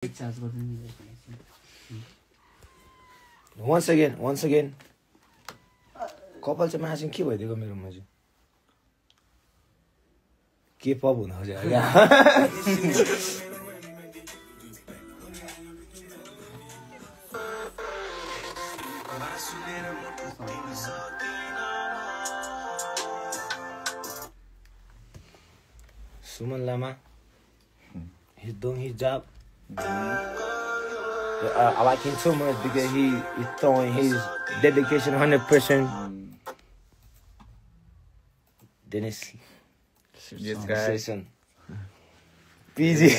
Once again. कपाल चाहिँ मासिङ के भइदिएको मेरोमा चाहिँ के पप हुन खोज्यो Suman Lama, he's doing his job. I like him so much because he's throwing his dedication 100%. Dennis, this guy. PG,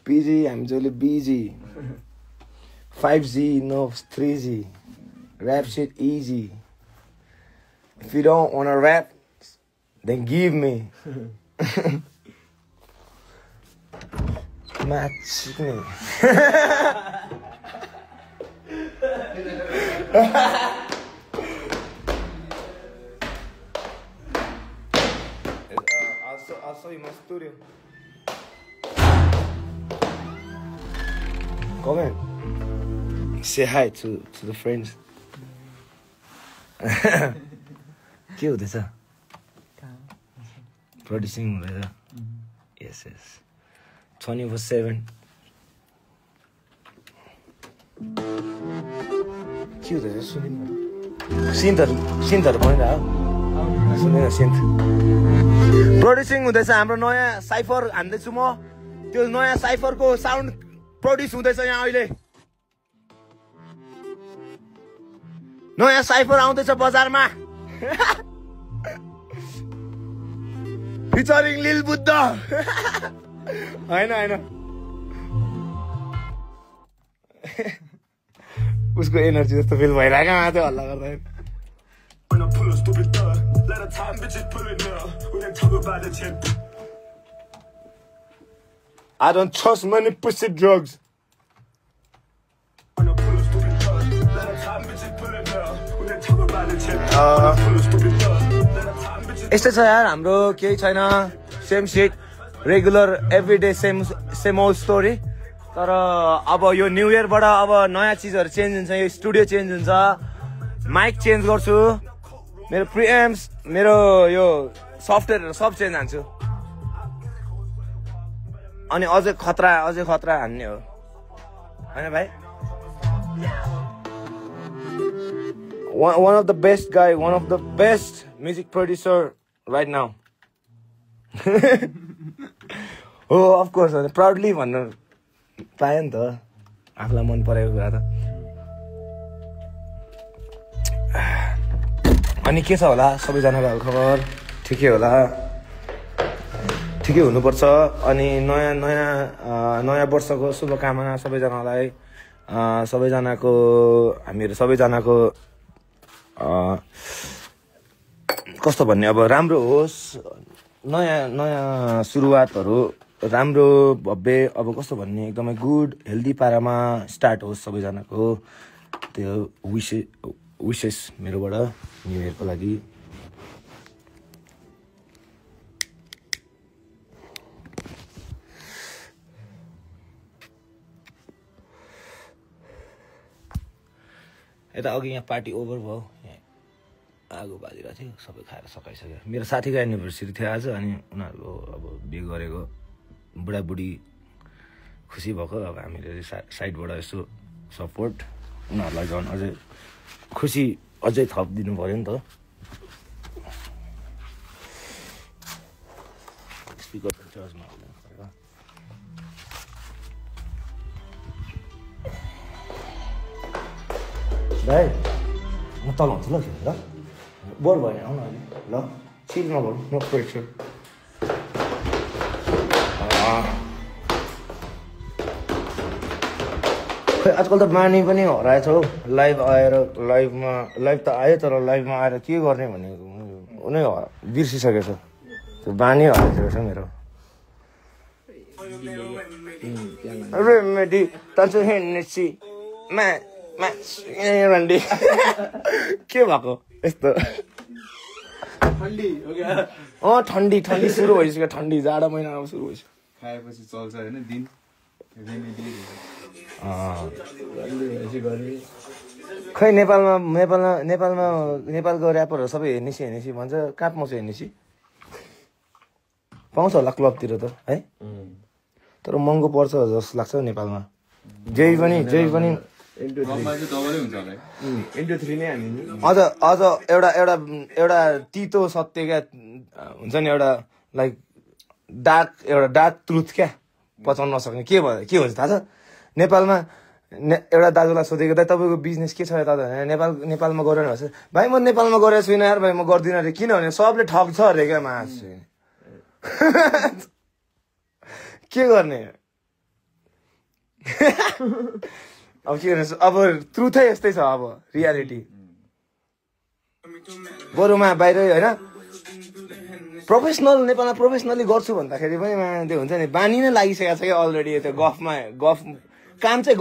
PG, I'm totally busy. 5G, no 3G. Rap shit easy. If you don't wanna rap, then give me. Match me. I'll show you my studio. Come in. Say hi to the friends. के हुँदैछ producing हुँदैछ यस 24/7 के हुँदैछ सुनिनु सिन्थहरू भनिरह सुनेन सिन्थ producing हुँदैछ हाम्रो नयाँ cipher हान्दैछु म त्यो नयाँ साइफरको साउन्ड प्रोड्युस हुँदैछ यहाँ अहिले नयाँ साइफर आउँदैछ बजारमा फिचरिङ लिल बुद्ध हैन उसको एनर्जी जस्तो फिल भइरहेको मा त्यो हल्ला गर्दाखेरि I don't trust many pussy drugs. यस्तै छ यार हाम्रो केही छैन same shit regular everyday same old story तर अब यो न्यू इयरबाट अब नयाँ चिजहरू चेन्ज हुन्छ यो स्टुडियो चेन्ज हुन्छ माइक चेन्ज गर्छु मेरो प्रिएम्प्स मेरो यो सफ्टवेयरहरू सब चेन्ज हान्छु अनि अझै खतरा हान्ने हो हैन भाइ one of the best guy, one of the best music producer right now. Oh, of course, proudly भन्नु पाए नि त आफुलाई मन परेको कुरा त अनि के छ होला सबैजनाको खबर ठिकै होला ठिकै हुनुपर्छ अनि नयाँ वर्षको शुभकामना सबैजनालाई सबैजनाको हामीहरु सबैजनाको कस्तो भन्ने अब राम्रो होस् नयाँ सुरुवातहरु राम्रो भव्य अब कस्तो भन्ने एकदमै गुड हेल्दी पारामा स्टार्ट होस् सबैजनाको त्यो विशेष मेरोबाट न्यू इयरको लागि यता अघि यहाँ पार्टी ओभर भयो आगो बाजिरहेको थियो सबै खाएर सकाइसक्यो मेरो साथीको एनिभर्सरी थियो आज अनि उनीहरूको अब बिहे गरेको बुढाबुढी खुसी भएको अब हामीले साइडबाट यसो सपोर्ट उनीहरूलाई झन् अझै खुसी अझै थप दिनु पर्यो नि त स्पिकर चार्जमा भाइ म तल हुन्छु ल ल बोर भयो आउन अहिले ल चिल नगरौँ नो प्रेसर खै आजकल त बानी पनि हराएछ हौ लाइभ त आयो तर लाइभमा आएर के गर्ने भनेको उनी बिर्सिसकेछ त्यो बानी हराइसकेको छ मेरो रेमेडी तान्छु हेर्नेसी रन्डी के भएको यस्तो ठन्डी सुरु भइसक्यो ठन्डी जाडो महिनामा सुरु भइसक्यो खाएपछि चल्छ हैन दिन खै नेपालको ऱ्यापरहरू सबै हेर्नेसी भन्छ कहाँ पाउँछ हेर्नेसी पाउँछ होला क्लबतिर त है तर महँगो पर्छ जस्तो लाग्छ नेपालमा जै पनि अझ एउटा तितो सत्य क्या हुन्छ नि एउटा लाइक डार्क ट्रुथ क्या पचाउन नसक्ने के हुन्छ थाहा छ नेपालमा एउटा दाजुलाई सोधेको दाइ तपाईँको बिजनेस के छ यता नेपालमा गरेर भन्छ भाइ म नेपालमा गरेको छुइनँ यार भाइ म गर्दिनँ अरे किनभने सबले ठग्छ अरे क्या मास के गर्ने अब के गर्नु अब ट्रुथै यस्तै छ अब रियालिटी बरुमा बाहिर होइन प्रोफेसनल नेपालमा प्रोफेसनली गर्छु भन्दाखेरि पनि त्यो हुन्छ नि बानी नै लागिसकेको छ क्या अलरेडी त्यो गफ काम चाहिँ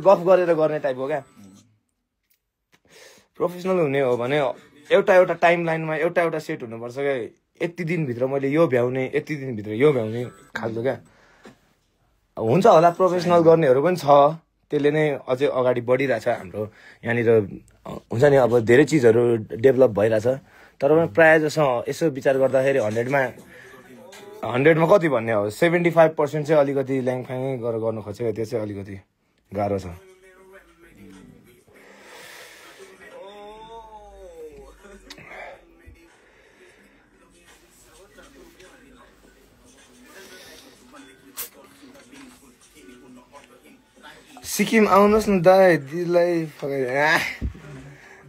गफ गरेर गर्ने टाइपको क्या प्रोफेसनल हुने हो भने एउटा टाइम लाइनमा एउटा सेट हुनुपर्छ क्या यति दिनभित्र मैले यो भ्याउने यति दिनभित्र यो भ्याउने खालको क्या हुन्छ होला प्रोफेसनल गर्नेहरू पनि छ त्यसले नै अझै अगाडि बढिरहेछ हाम्रो यहाँनिर हुन्छ नि अब धेरै चिजहरू डेभलप भइरहेछ तर पनि प्रायः जसो यसो विचार गर्दाखेरि 100मा कति भन्ने हो 75% चाहिँ अलिकति ल्याङफ्याङै गरेर गर्नु खोजेको त्यो चाहिँ अलिकति गाह्रो छ सिक्किम आउनुहोस् न दाइ दिदीलाई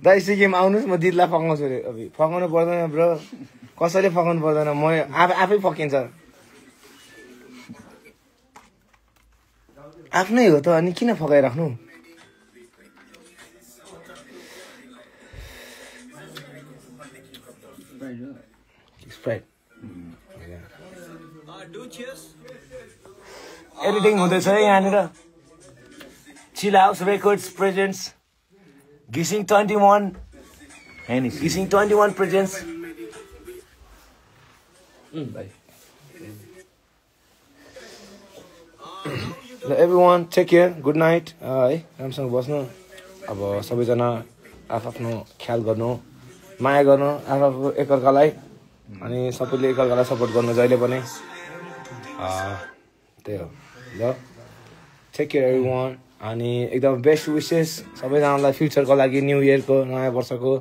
दाइ सिक्किम आउनुहोस् म दिदीलाई फकाउँछु अरे अब फकाउनु पर्दैन ब्रो कसैले फकाउनु पर्दैन म आफै फकिन्छ आफ्नै हो त अनि किन फकाइराख्नु एडिटिङ हुँदैछ है यहाँनिर Chill House Records presents Gissing 21. Gissing 21 presents. Bye. Everyone, take care. Good night. है राम्रोसँग बस्नु अब सबैजना आफ्नो ख्याल गर्नु माया गर्नु आफ्नो एकअर्कालाई अनि सबैले एकअर्कालाई सपोर्ट गर्नु जहिले पनि त्यही हो ल टेक केयर एभ्रीवान अनि एकदम बेस्ट विसेस सबैजनालाई फ्युचरको लागि न्यू इयरको नयाँ वर्षको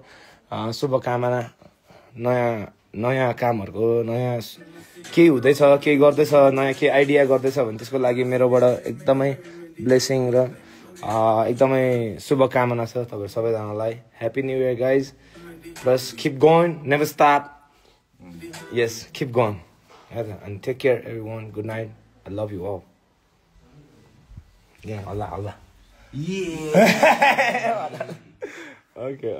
शुभकामना नयाँ कामहरूको नयाँ केही हुँदैछ केही गर्दैछ नयाँ केही आइडिया गर्दैछ भने त्यसको लागि मेरोबाट एकदमै ब्लेसिङ र एकदमै शुभकामना छ तपाईँहरू सबैजनालाई happy new year guys plus keep going never stop yes keep going and take care everyone good night I love you all Yeah, Allah. Yeah. Okay.